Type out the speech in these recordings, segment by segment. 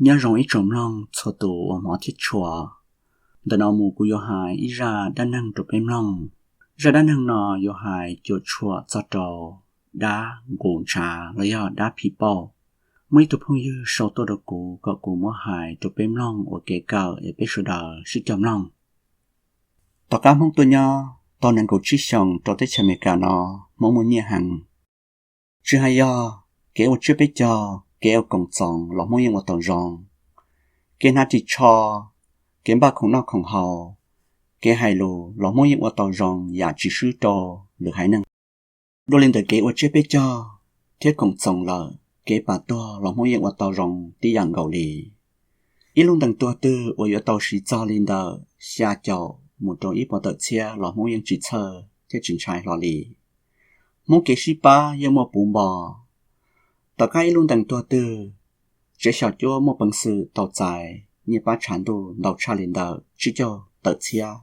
Nyob zoo ib tsoom mloog txhua tus uas hmov thiab tshua. Ntawm no mus kuv yuav hais ib zaj dab neeg rau peb mloog. Zaj dab neeg no yuav hais cuam tshuam txog rau dab nqus ntshav los yog dab phi pauj. Muaj ib tug phooj ywg sau tuaj rau kuv kom kuv muab hais rau peb mloog ua kev kawm es peb sawv daws sib cog mloog. Tom qab Hmoob tuaj nyob tau nees nkaum tsib xyoos rau teb chaws Amelikas no, Hmoob muaj nyiaj heev. Tsis hais yog kev ua tsiab peb caug, kev ua koom txoos los Hmoob yeej ua tau zoo. Kev hnav ris tsho, kev npaj khoom noj khoom haus, kev hais lus los Hmoob yeej ua tau zoo yam tsis swb rau lwm haiv neeg. Dua li ntawm kev ua tsiab peb caug thiab koom txoos lawm, kev pam tuag los Hmoob yeej ua tau zoo tib yam nkaus li. Ib lub ntees tuag twg uas yuav tau siv txog li ntawm xya caum mus rau ib puas tawm txhiab los Hmoob yeej tsis txhawj thiab tsis ntshai hlo li. Hmoob kev sib pab yeej muaj puv npo. Tom qab ib lub ntees tuag twg, tsev xyom cuab muaj peev xwm tau txais nyiaj pab tshav ntuj ntau tshaj li ntawm tsib caug tawm txhiab.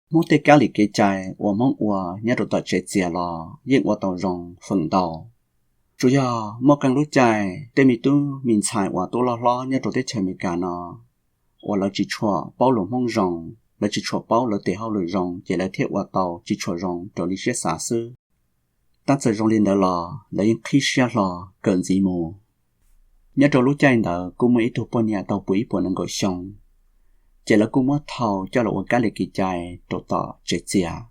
Hmoob tej kab lis kev cai uas Hmoob ua nyob rau tom tsev txias los yeej ua tau zoo feem ntau. Tsuas yog muaj qee lub caij tej me tub me ntxhais uas tuaj loj hlob nyob rau teb chaws Amelikas no uas lawv tsis tshua paub lus Hmoob zoo, lawv tsis tshua paub lawv tes hauj lwm zoo ces lawv thiaj ua tau tsis tshua zoo raws li siab xav xwb. Tab txawm zoo li ntawd los lawv yeej qhib siab hlo kawm ntxiv mus. Nyob rau lub caij ntawd kuj muaj ib tug poj niam tau puv ib puas nees nkaum xyoo, ces lawv kuj muab thau coj los ua kab lis kev cai rau tom tsev txias.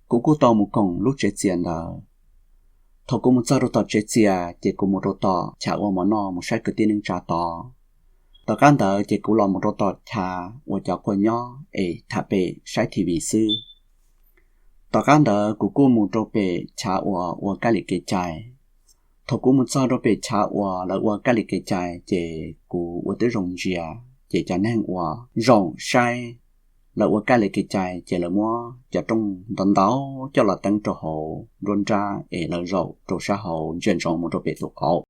Kuv kuj tau mus koom lub tsev txias ntawd. Thaum kuv mus txog rau tom tsev txias ces kuv mus rau tom chav ua mov noj mus saib kwv tij neej tsa tod. Tom qab ntawd ces kuv los mus rau tom chav uas cov quas nyob es tham pem saib T V xwb. Tom qab ntawd kuv kuj mus rau pem chav uas ua kab lis kev cai. Thaum kuv mus txog rau pem chav uas lawv ua kab lis kev cai ces kuv ua twb zoo ntsia, ces cov neeg uas zaum saib lawv ua kab lis kev cai ces lawv muab cov rooj ntau ntau coj los teeb rau hauv nruab nrab es lawv zaum rau sab hauv ntsia ntsoov mus rau pem tus qauv.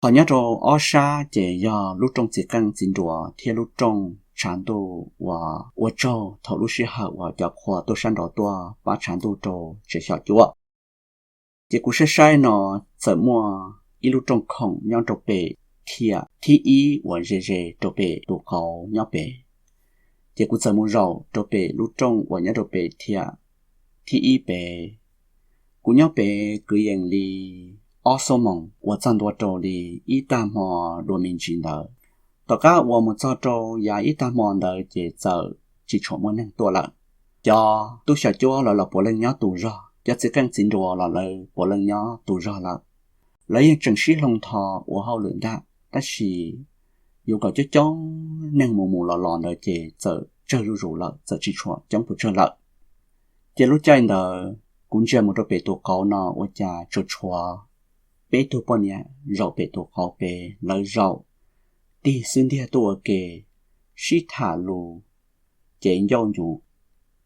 Ho nyob rau ob sab ces yog lub rooj txiv qeej txiv nruas thiab lub rooj tshav ntuj uas ua tsaug thaum lub sij hawm uas cov qhua tuaj sab nraud tuaj pab tshav ntuj rau tsev xyom cuab. Ces kuv saib saib no txawm muaj ib lub rooj khoom nyob rau pem thiab thib ib uas ze ze rau pem tus qauv nyob pem. Ces kuv txawm mus zaum rau pem lub rooj uas nyob rau pem thiab thib ib pem. Kuv nyob pem kwv yees li ob xuab moos uas txog ntua rau li ib tag hmo dua me ntsis ntawd. Tom qab uas mus txog rau yav ib tag hmo ntawd ces txawm tsis tshua muaj neeg tuaj lawm. Cov tub xyom cuab lawv los puav leej nyob tus zog, cov txiv qeej txiv nruas los lawv puav leej nyob tus zog lawm. Lawv yeej tseem sib hloov thov ua hauj lwm ntag, tab sis yuav kom coob coob neeg mus mus los los ntawd ces txawm tsawg zuj zus lawm, txawm tsis tshua coob pes tsawg lawm. Ces lub caij ntawd kuv ntsia mus rau pem tus qauv no ua cas tsuas tshuav peb tug poj niam zaum pem tus qauv pem, lawv zaum tig xub ntiag tuaj ua ke sib tham lus ces ncauj ncuv.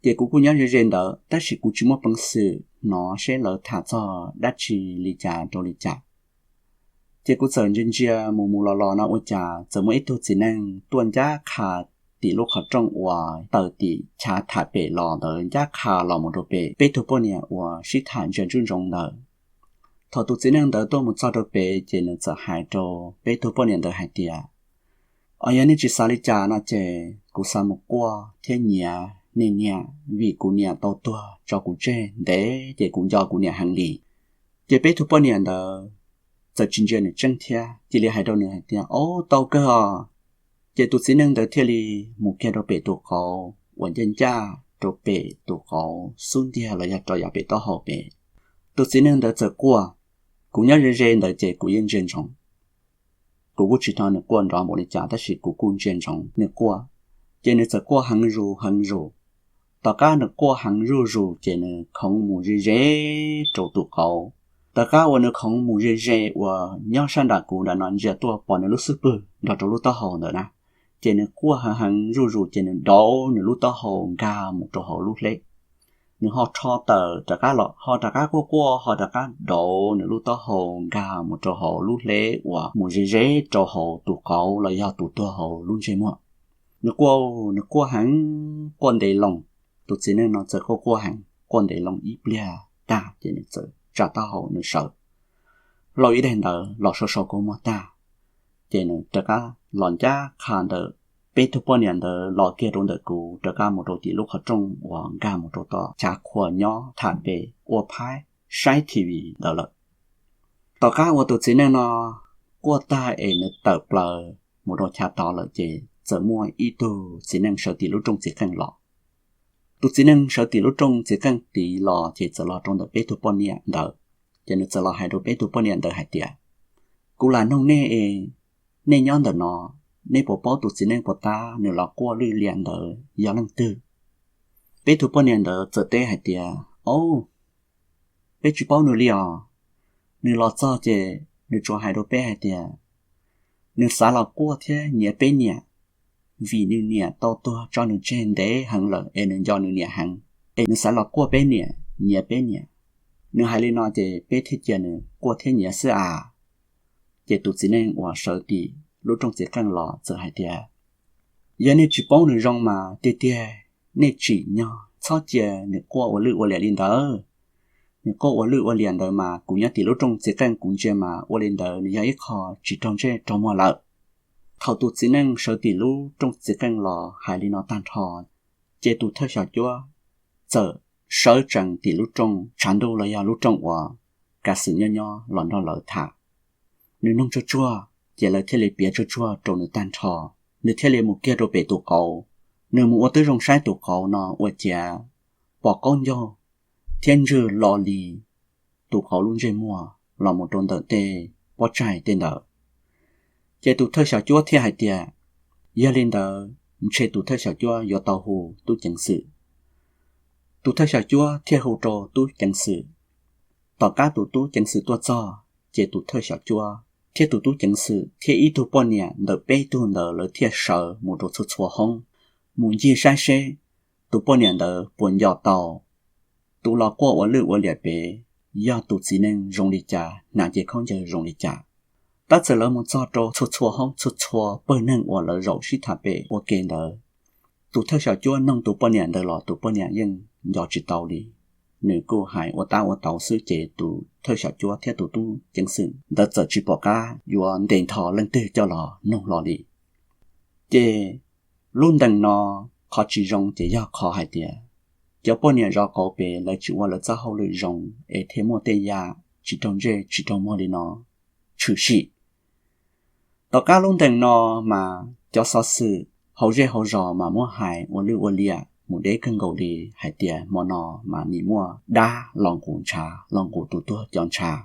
Ces kuv kuj nyob ze ze ntawd tab sis kuv tsis muaj peev xwm hnov seb lawv tham txog dab tsi li cas rau li cas. Ces kuv txawm ntsia ntsia mus mus los los no ua cas txawm muaj ib tug txiv neej tuaj ncaj qha tim lub qhov rooj uas tawm tim chav tham pem los ntawd ncaj qha los mus rau pem peb tug poj niam uas sib tham ntsia ntsoov ntsoov ntawd. Thaum tus txiv neej ntawd tuaj mus txog rau pem ces nws txawm hais rau peb tug poj niam ntawd hais tias, Os, yog nej tsis xav li cas no ces kuv xav mus quaj thiab nyiav nej niam, vim kuv niam tau tuag tso kuv tseg ntev ces kuv nco kuv niam heev li. Ces peb tug poj niam ntawd txawm tsis ntsia nws tseeb thiab cia li hais rau nws hais tias, Ob, tau kawg os. Ces tus txiv neej ntawd thiaj li mus kiag rau pem tus qauv uas ncaj ncaj rau pem tus qauv xub ntiag los yog rau yav pem taub hau pem. Tus txiv neej ntawd txawm quaj, kuv nyob ze ze ntawd ces kuv yeej ntsia ntsoov. Kuv kuj tsis hnov nws quaj nrov npaum li cas tab sis kuv kuj ntsia ntsoov nws quaj. Ces nws txawm quaj heev zus heev zus. Tom qab nws quaj heev zuj zus ces nws khoov mus ze ze rau tus qauv. Tom qab uas nws khoov mus ze ze uas nyob sab nram kuv nram no ntsia tuaj pom nws lub xub pwg nrog rau lub taub hau ntawd na, ces nws quaj heev heev zuj zus ces nws dauv nws lub taub hau nkag mus rau hauv lub hleb. Nws ho rho tawm rov qab los, ho rov qab quaj quaj, ho rov qab dauv nws lub taub hau nkag mus rau hauv lub hleb uas mus ze ze rau hauv tus qauv los yog tus tuag hauv lub ntsej muag. Nws quaj, nws quaj heev, quaj ntev loo. Tus txiv neej no txawm quaj quaj heev, quaj ntev loo ib pliag tag ces nws txawm tsa taub hau nws sawv, lauj ib daim ntawv los sau sau kua muag tag. Ces nws rov qab los ncaj qha ntawm peb tug poj niam ntawd los kiag rau ntawm kuv rov qab mus rau tim lub qhov rooj uas nkag mus rau tom chav qhua nyob tham pem ua phaib saib T V ntawd lawm. Tom qab uas tus txiv neej no quaj tag es nws tawm plaws mus rau chav tod lawm ces txawm muaj ib tug txiv neej sawv tim lub rooj txiv qeej los. Tus txiv neej sawv tim lub rooj txiv qeej tid los ces txawm los rau ntawm peb tug poj niam ntawd, ces nws txawm los hais rau peb tug poj niam ntawd hais tias, Kuv lam noog nej es, nej nyob ntawm no, nej puas paub tus txiv neej puas tab nws los quaj lwj liam ntawd yog leej twg? Peb tug poj niam ntawd txawm teb hais tias, Au, peb tsis paub nws li os. Nws los txog ces nws tsuas hais rau peb hais tias nws xav los quaj thiab nyiav peb niam, vim nws niam tau tuag tso nws tseg ntev heev lawm es nws nco nws niam heev, es nws xav los quaj peb niam, nyiav peb niam. Nws hais li no ces peb thiaj cia nws quaj thiab nyiav xwb as. Ces tus txiv neej uas sawv tim lub rooj txiv qeej los txawm hais tias, Yog nej tsis paub nws zoo mas tiag tiag nej tsim nyog txhob cia nws quaj ua lwj ua liam li ntawd. Nws quaj ua lwj ua liam ntawd mas kuv nyob tim lub rooj txiv qeej kuv ntsia mas ua li ntawd nws yog ib qho tsis raug ntsej raug muag lawm. Thaum tus txiv neej sawv tim lub rooj txiv qeej los hais li no tag nrho, ces tus thawj xyom cuab txawm sawv tsees tim lub rooj tshav ntuj los yog lub rooj uas kav xwm nyob nyob los nrog lawv tham. Nws noog tsuag tsuag, ces lawv thiaj li piav tsuag tsuag rau nws tag nrho. Nws thiaj li mus kiag rau pem tus qauv. Nws mus ua tib zoo saib tus qauv no ua ciav pom qaub ncaug thiab ntswg lo li tus qauv lub ntsej muag los mus rau ntawm tej pob tsaig tej ntawd. Ces tus thawj xyom cuab thiaj hais tias, Yog li ntawd ntshe tus thawj xyom cuab yuav tau hu tub ceev xwm. Tus thawj xyom cuab thiaj hu rau tub ceev xwm. Tom qab tus tub ceev xwm tuaj txog, ces tus thawj xyom cuab thiab tus tub ceev xwm thiab ib tug poj niam ntawm peb tug ntawd lawv thiaj sawv mus rau txhua txhua hoob, mus ncig saib seb tus poj niam ntawd puas nco tau tus los quaj ua lwj ua liam pem yog tus txiv neej zoo li cas, hnav cev khaub ncaws zoo li cas. Tab txawm lawv mus txog rau txhua txhua hoob txhua txhua pawg neeg uas lawv zaum sib tham pem ua ke ntawd, tus thawj xyom cuab noog tus poj niam ntawd los tus poj niam yeej nco tsis tau li. Nws kuj hais ua tab ua tau xwb ces tus thawj xyom cuab thiab tus tub ceev xwm ntawd txawm tsis pom qab yuav ntes nto leej twg coj los noog hlo li. Ces lub ntees no qhov tsis zoo ces yog qhov hais tias cov poj niam zov qauv pem lawv tsis ua lawv txoj hauj lwm zoo es thiaj muaj tej yam tsis raug ntsej tsis raug muag li no tshwm sim. Tom qab lub ntees no mas cov xov xwm hauv zej hauv zos mas muab hais ua lwj ua liam mus deb kawg nkaus li hais tias hmo no mas nim muaj dab los nqus ntshav los nqus tus tuag cov ntshav.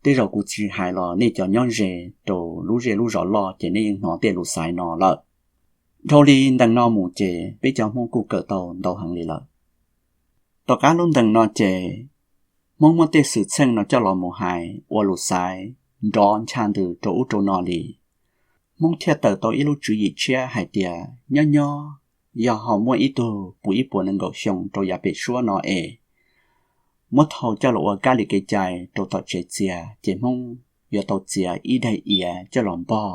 Tej zaum kuv tsis hais los nej cov nyob ze rau lub zej lub zos loj ces nej yeej hnov tej lus xaiv no lawm. Dhau li ntees no mus ces peb cov Hmoob kuj kawm tau ntau heev li lawm. Tom qab lub ntees no ces Hmoob muab tej xwm txheej no coj los mus hais ua lus xaiv nrov ncha ntws rau ub rau no li. Hmoob thiaj tawm tau ib lub tswv yim tshiab hais tias nyob nyob yog ho muaj ib tug puv ib puas nees nkaum xyoo rau yav pem suab no es muab thau coj los ua kab li kev cai rau tom tsev txias ces Hmoob yuav tau txiav ib daim iav coj los npog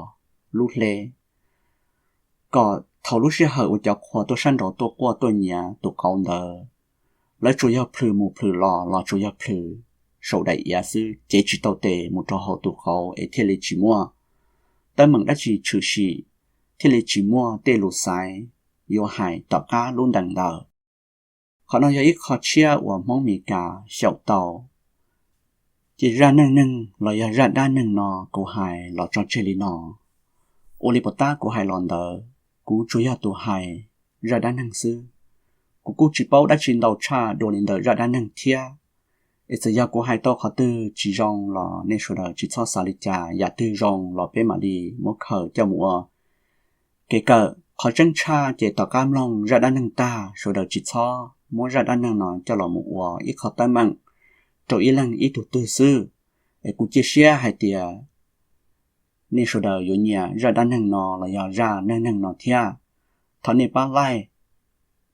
lub hleb, kom thaum lub sij hawm uas cov qhua tuaj sab nraud tuaj quaj tuaj nyiav tus qauv ntawd, lawv tsuas yog plhws mus plhws los los tsuas yog plhws saum daim iav xwb, cev tsis tau tes mus rau hauv tus qauv es thiaj li tsis muaj teeb meem dab tsi tshwm sim, thiaj li tsis muaj tej lus xaiv yuav hais tom qab lub ntees ntawd. Qhov no yog ib qho tshiab uas Hmoob Mes Kas xyaum tau. Ces zaj neej neeg los yog zaj dab neeg no kuv hais los tso tseg li no. Ua li puas tab kuv hais los ntawd, kuv tsuas yog tus hais zaj dab neeg xwb. Kuv kuj tsis paub dab tsi ntau tshaj dua li ntawm zaj dab neeg thiab. Es txawm yog kuv hais tau qhov twg tsis zoo los nej sawv daws tsis txhob xav li cas, yam twg zoo los peb mam li muab khaws coj mus ua kev kawm. Qhov tseeb tshaj ces tom qab mloog zaj dab neeg tag sawv daws tsis txhob muab zaj dab neeg no coj los mus ua ib qho teeb meem rau ib leeg ib tug twg xwb. Es kuv cia siab hais tias nej sawv daws yuav nyiam zaj dab neeg no los yog zaj neej neeg no thiab. Thov nej pab like,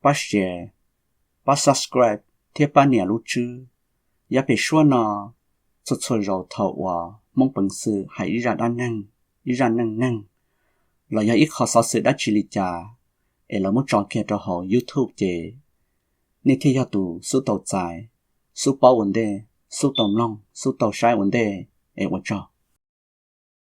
pab share, pab subscribe thiab pab nias lub tswb. Yav pem suab no, txhua txhua zaus thaum uas Hmoob peev xwm hais ib zaj dab neeg, ib zaj neej neeg los yog ib qho xov xwm dab tsi li cas es lawv muab tso kiag rau hauv YouTube ces nej thiaj yog tus xub tau txais, xub paub ua ntej, xub tau mloog, xub tau saib ua ntej. Es ua tsaug.